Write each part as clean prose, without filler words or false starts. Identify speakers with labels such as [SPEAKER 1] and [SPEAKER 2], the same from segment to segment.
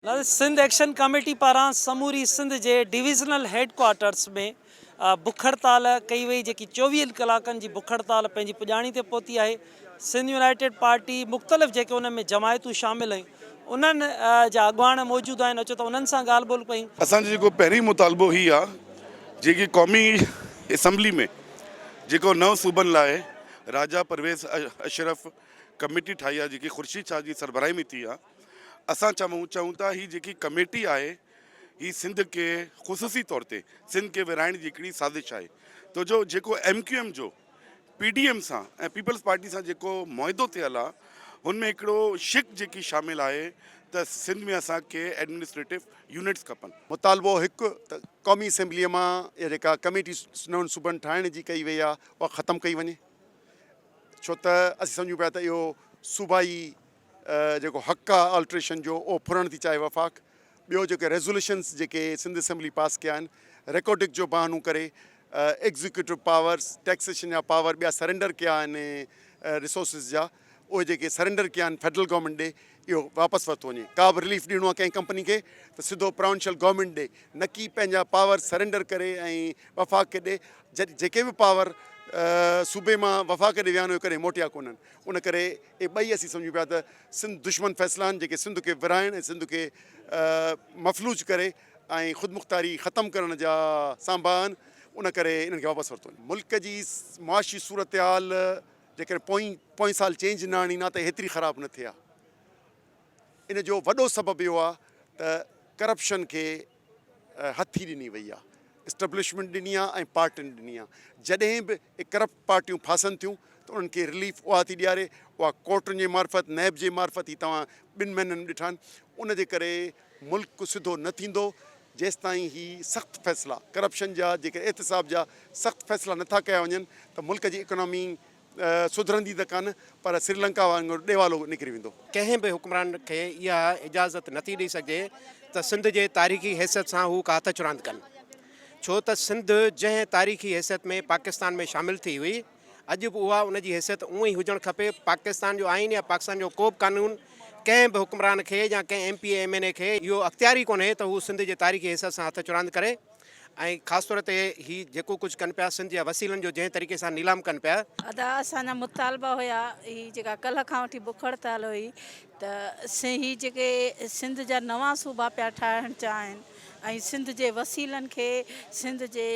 [SPEAKER 1] Sindh action committee پاران سموري سنڌ جي ڊويزنل هيڊ ڪوارٽرز ۾ بک هڙتال ڪئي وئي جيڪي چوويهن ڪلاڪن جي بک هڙتال پنهنجي پڄاڻي تي پهتي آهي سنڌ يونائيٽيڊ پارٽي مختلف جيڪي ان ۾ جماعتون شامل آهن انهن جا اڳواڻ موجود آهن اچو ته انهن سان ڳالهه ٻولهه ڪيون.
[SPEAKER 2] اسان جو جيڪو پهرين مطالبو هي آ جيڪي قومي اسيمبلي ۾ جيڪو نو صوبن لاء راجا پرويز اشرف ڪميٽي ٺاهي آ جيڪي خورشيد شاهه جي سربراهي ۾ ٿي آ اسان چئون چئون ٿا هي جيڪي ڪميٽي آهي هي سنڌ کي خصوصي طور تي سنڌ کي ورهائڻ جي هڪڙي سازش آهي تو جو جيڪو ايم ڪيو ايم جو پي ڊي ايم سان ۽ پيپلز پارٽي سان جيڪو معاهدو ٿيل آهي هن ۾ هڪڙو شق جيڪي شامل آهي ته سنڌ ۾ اسان کي ايڊمنسٽريٽو يونٽس کپن.
[SPEAKER 3] مطالبو هڪ ته قومي اسيمبليء مان اها جيڪا ڪميٽي نون صوبن ٺاهڻ جي ڪئي وئي آهي اها ختم ڪئي وڃي ڇو ته اسين سمجهون پيا ته اهو صوبائي جيڪو حق آ آلٽريشن جو اهو ڦرڻ ٿي چاهي وفاق، ٻيو جيڪي ريزوليشنس جيڪي سنڌ اسيمبلي پاس ڪيا آهن ريڪوڊڪ جو بهانو ڪري ايگزيڪيوٽو پاورس ٽيڪسيشن جا پاور ٻيا سرينڊر ڪيا آهن ريسورسز جا اهي جيڪي سرينڊر ڪيا آهن فيڊرل گورنمينٽ ڏي اهو واپس ورتو وڃي ڪا به رليف ڏيڻو آهي ڪنهن ڪمپني کي ته سڌو پراونشل گورنمينٽ ڏي نه ڪي پنهنجا پاور سرينڊر ڪري ۽ وفاق کي ڏي جيڪي به پاور صوبي مان وفاق ڏي ويا آهن اهي ڪڏهن موٽيا ڪونهن ان ڪري اهي ٻئي اسين سمجهون پيا ته سنڌ دشمن فيصلا آهن جيڪي سنڌ کي ورهائڻ ۽ سنڌ کي مفلوج ڪري ۽ خودمختاري ختم ڪرڻ جا سانڀا آهن ان ڪري انهن کي واپس ورتو وڃي. ملڪ جي معاشي صورتحال جيڪڏهن پوئين پوئين سال چينج نه آڻين ها ته هيتري خراب نه ٿئي ها. ان جو وڏو سبب اهو آهي ته ڪرپشن کي هٿي ڏني وئي آهي، اسٽبلشمينٽ ڏني آهي ۽ پارٽين ڏني آهي. جڏهن به اهي ڪرپٽ پارٽيون ڦاسن ٿيون ته انهن کي رليف اها ٿي ڏياري، اها ڪورٽن جي معرفت، نيب جي معرفت هي توهان ٻن مهينن ۾ ڏٺا آهن. ان جي ڪري ملڪ سڌو نه ٿيندو جيستائين هي سخت فيصلا ڪرپشن جا جيڪي احتساب جا سخت فيصلا نٿا ڪيا وڃن ته ملڪ جي اڪانامي سڌرندي ته ڪانه پر سريلنڪا وانگر ڏيوالو نڪري ويندو.
[SPEAKER 4] ڪنهن به حڪمران کي اها اجازت نٿي ڏئي سگهجي ته سنڌ جي تاريخي حيثيت سان هو ڪا هٿ چراند ڪن ڇو ته سنڌ جنهن تاريخي حيثيت ۾ پاڪستان ۾ شامل ٿي هئي اڄ به اها ان جي حيثيت اونئن ئي هجڻ کپي پاڪستان جو آئين يا پاڪستان جو ڪو به قانون ڪنهن به حڪمران کي يا ڪنهن M P A M N A کي اهو اختيار ئي ڪونهي ته هو سنڌ جي تاريخي حيثيت سان هٿ چراند ڪري ۽ خاص طور تي هي جيڪو ڪجهه ڪن پيا سنڌ جي وسيلن جو جنهن طريقي سان نيلام ڪن پيا.
[SPEAKER 5] ادا اسان جا مطالبا هيا هي جيڪا ڪلهه کان وٺي بک هڙتال هئي ته هي جيڪي سنڌ جا نوان صوبا پيا ٺاهڻ چاهين ۽ سنڌ جي وسيلن کي سنڌ جي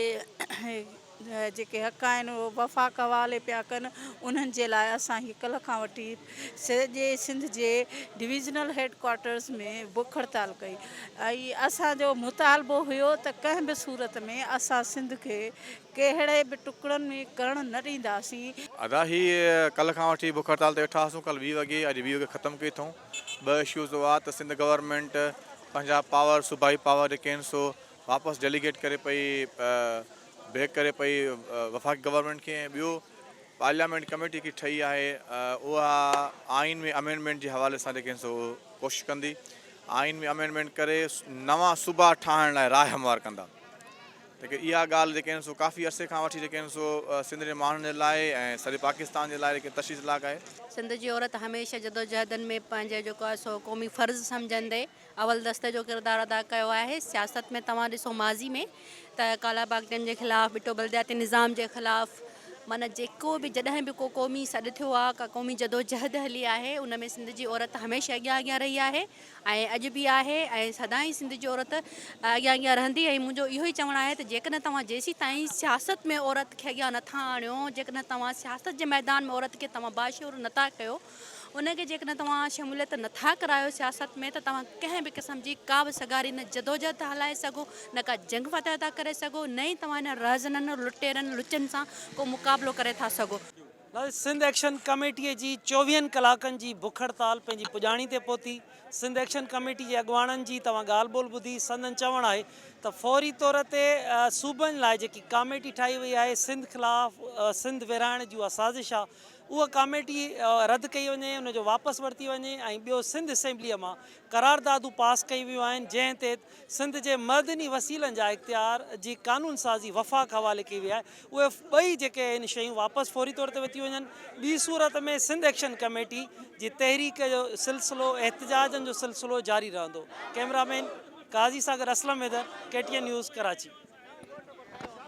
[SPEAKER 5] جيڪي حق آهن اهي وفاق حوالي پيا ڪن انهن جي لاء اسان هي ڪلهه کان وٺي سڄي سنڌ جي ڊويزنل هيڊ ڪوارٽرز ۾ بک هڙتال ڪئي ۽ اسان جو مطالبو هيو ته ڪنهن به صورت ۾ اسان سنڌ کي ڪهڙي به ٽڪڙن ۾ ڪرڻ نه ڏينداسين.
[SPEAKER 6] ادا هي ڪلهه کان وٺي بک هڙتال تي ويٺا هئاسون ڪلهه 20 وڳي اڄ 20 وڳي ختم ڪئي اٿئون ٻه اشوز هئا ته سنڌ گورنمينٽ پنهنجا پاور صوبائي پاور جيڪي آهن سو واپس ڊيليگيٽ ڪري پئي بيڪ ڪري پئي وفاقي گورنمينٽ کي ۽ ٻيو پارليامينٽ ڪميٽي هڪڙي ٺهي آهي اها آئين ۾ امينڊمينٽ جي حوالي سان جيڪي سو ڪوشش ڪندي آئين ۾ امينڊمينٽ ڪري نوان صوبا ٺاهڻ لاء راهه هموار ڪندا ته اها ڳالهه جيڪي سو ڪافي عرصي کان وٺي جيڪي سو سنڌ جي ماڻهن جي لاء ۽ سڄي پاڪستان جي لاء جيڪي تشويشناڪ آهي.
[SPEAKER 7] سنڌ جي عورت هميشه جدوجهدن ۾ پنهنجي جيڪو آهي سو قومي فرض سمجهندي اول دستي جو ڪردار ادا ڪيو آهي سياست ۾ توهان ڏسو ماضي ۾ ته ڪالا باغ ڊيم جي خلاف ٻٽو بلدياتي نظام جي خلاف معنيٰ جيڪو به جڏهن به ڪو قومي سڏ ٿيو آهي ڪا قومي جدوجهد هلي آهي ان ۾ سنڌ جي عورت هميشه اڳيان اڳيان رهي آهي ۽ اڄ به آهي ۽ سدائين سنڌ جي عورت اڳيان اڳيان رهندي ۽ منهنجو اهو ئي چوڻ آهي ته جيڪڏهن توهان جيسين تائين سياست ۾ عورت کي اڳيان نٿا آڻيو جيڪڏهن توهان سياست جي ميدان ۾ عورت کي توهان باشعور نٿا ڪيو ان کي جيڪڏهن توهان شموليت نٿا ڪرايو سياست ۾ ته توهان ڪنهن به قسم جي ڪا به سگهاري نه جدوجهد ٿا هلائي سگهو نه ڪا جنگ فتح ٿا ڪري سگهو نه ئي توهان انهن رهزنن لٽيرن لچن سان ڪو مقابلو ڪري ٿا سگهو.
[SPEAKER 1] سنڌ ايڪشن ڪميٽي جي چوويهن ڪلاڪن جي بک هڙتال پنهنجي پڄاڻي تي پهتي، سنڌ ايڪشن ڪميٽي جي اڳواڻن جي توهان ڳالهه ٻولهه ٻڌي، سندن چوڻ آهي ته فوري طور تي صوبن لاء جيڪي ڪاميٽي ٺاهي وئي آهي سنڌ خلاف سنڌ ورهائڻ جي اها سازش آهي. اها ڪاميٽي رد ڪئي وڃي ان جو واپس ورتي وڃي ۽ ٻيو سنڌ اسيمبليء مان قراردادون پاس ڪيون ويون آهن جنهن تحت سنڌ جي معدني وسيلن جا اختيار جي قانون سازي وفاق حوالي ڪئي وئي آهي اهي ٻئي جيڪي آهن شيون واپس فوري طور تي ورتيون وڃن ٻي صورت ۾ سنڌ ايڪشن ڪميٽي جي تحريڪ جو سلسلو احتجاجن جو سلسلو جاري رهندو ڪئميرا مين قاضي سان گڏ Aslam Haider K T N news Karachi.